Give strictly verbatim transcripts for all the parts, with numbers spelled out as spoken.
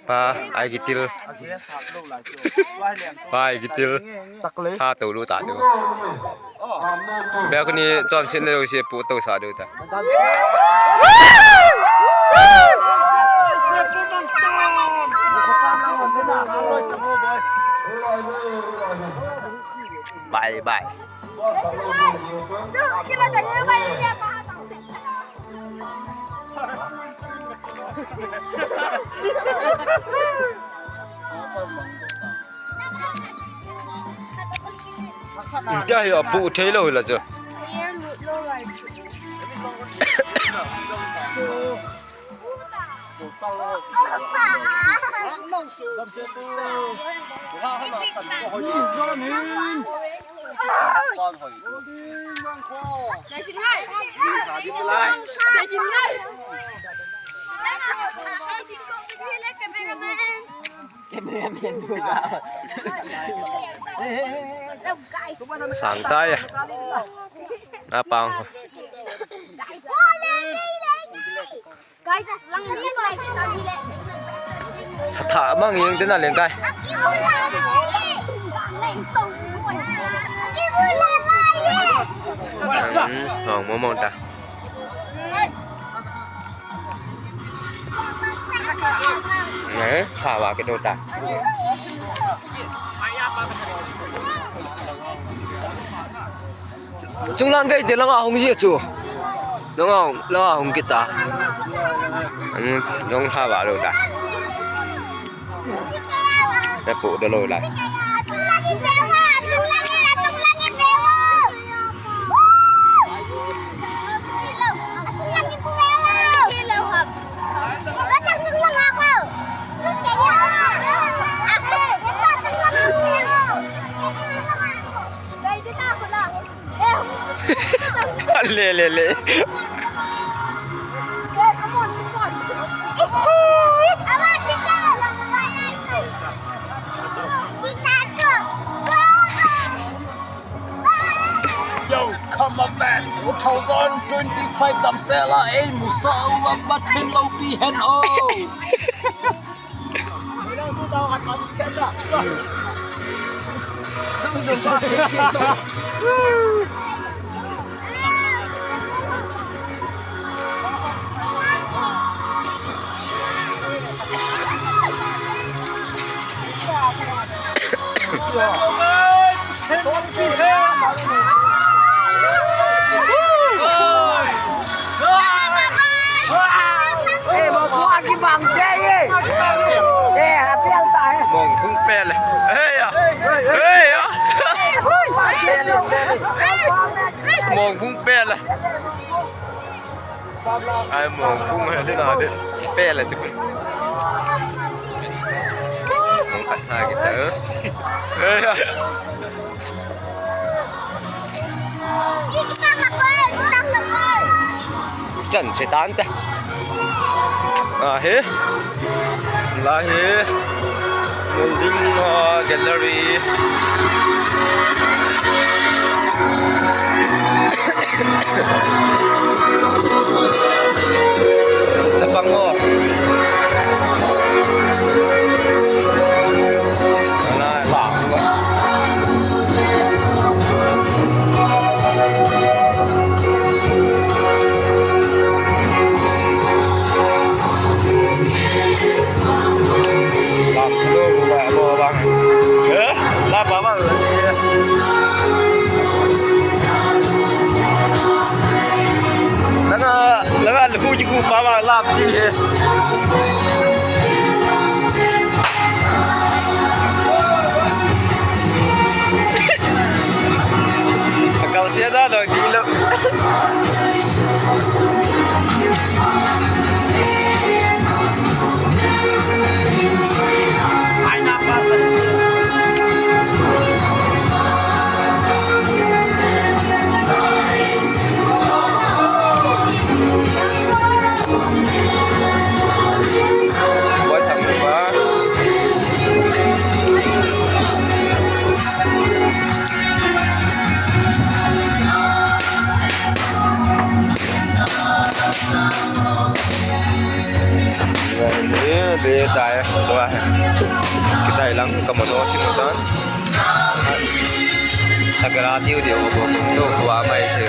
Pa, ai kitil. Pa, ai kitil. Tha tou lu ta tu. Balcony chon sin lo si pu tou sa do ta. Bye bye. Tia hi apu thei lo hi la chu. Cameraman du da. Sang tai. Na pang. Guys, lang ni ko. Sa tha mang yeng te na leng kai. Hmm, hong mo mong ta. Ne, sa wa ke do ta. Chunglang gei te langa hung ji chu. Langa, langa hung kita. An, long ha ba lo ta. Te pu do lo la. Le, le, le. Yo, come on, man. Two thousand twenty-five lam sela, eh, musa uwa batin lo pi hen o. Mong phung pel. Hey ya. Hey ya. Mong phung pel. Ai, mong phung he, le na de. Pel le chu. Mong khat na kita. Eh. Chan se tan ta. Ah, he. Lahi, building, uh, gallery. Chapang o. Ana, bang. Langa, langa, langa, langa, langa, langa, langa, Akal sia da lo, di lo. Ye tai, tua hai. Kisai lang ka mano chi mo tan. Sagara tiu tiu ko ko to ko a mai se.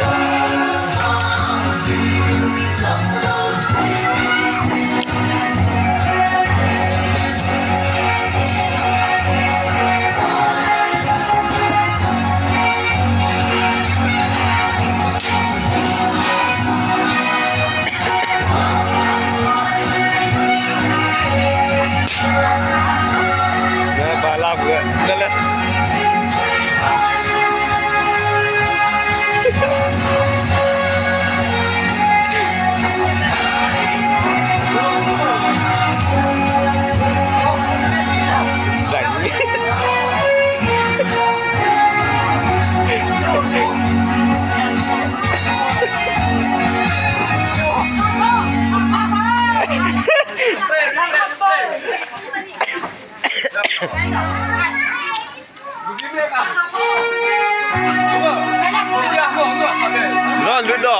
Zon lut lo.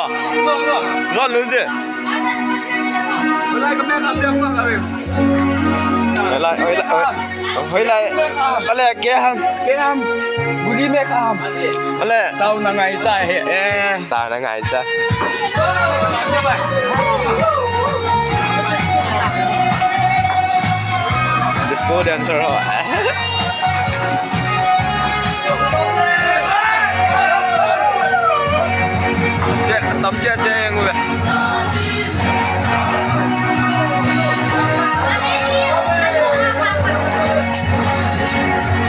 Zon lut de. Hoilai, hoilai, hoilai. Hoilai, ale, keham. Keham. Buli me kaham. Ale. Tao na ngai ta he. Eh. Tao na ngai ta. Disco dancer ho. Che, tam che, che, yang uve.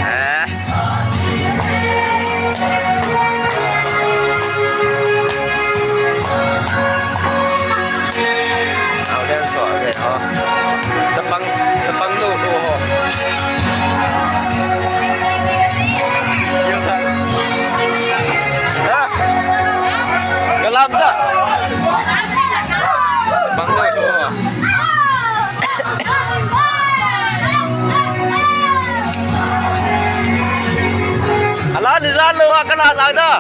Eh. Au den so ve ho. Chapang, chapang nu nu ho. Ha? Kalam ta. Chapang nu nu ho. Ala ni jalo ha kana jang da.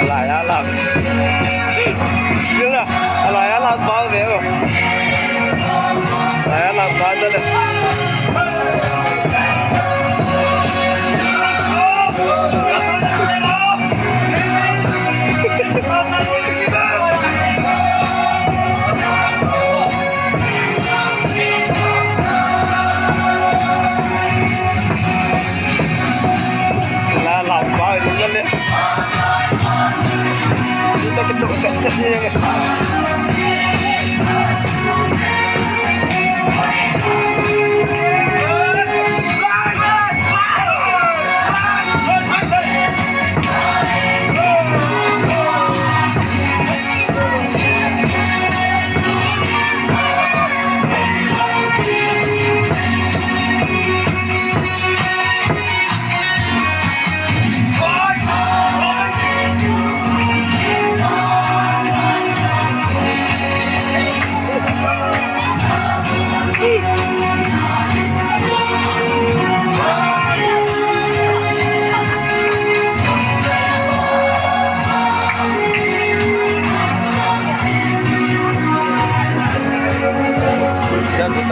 Alai alam. Yala, alai alam bau de. Alai alam bau de. La la pa ni le. Ni ta ke to ta ta ni.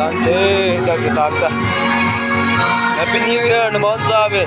Ante, ka kitam ta. Happy New Year, naman sabi.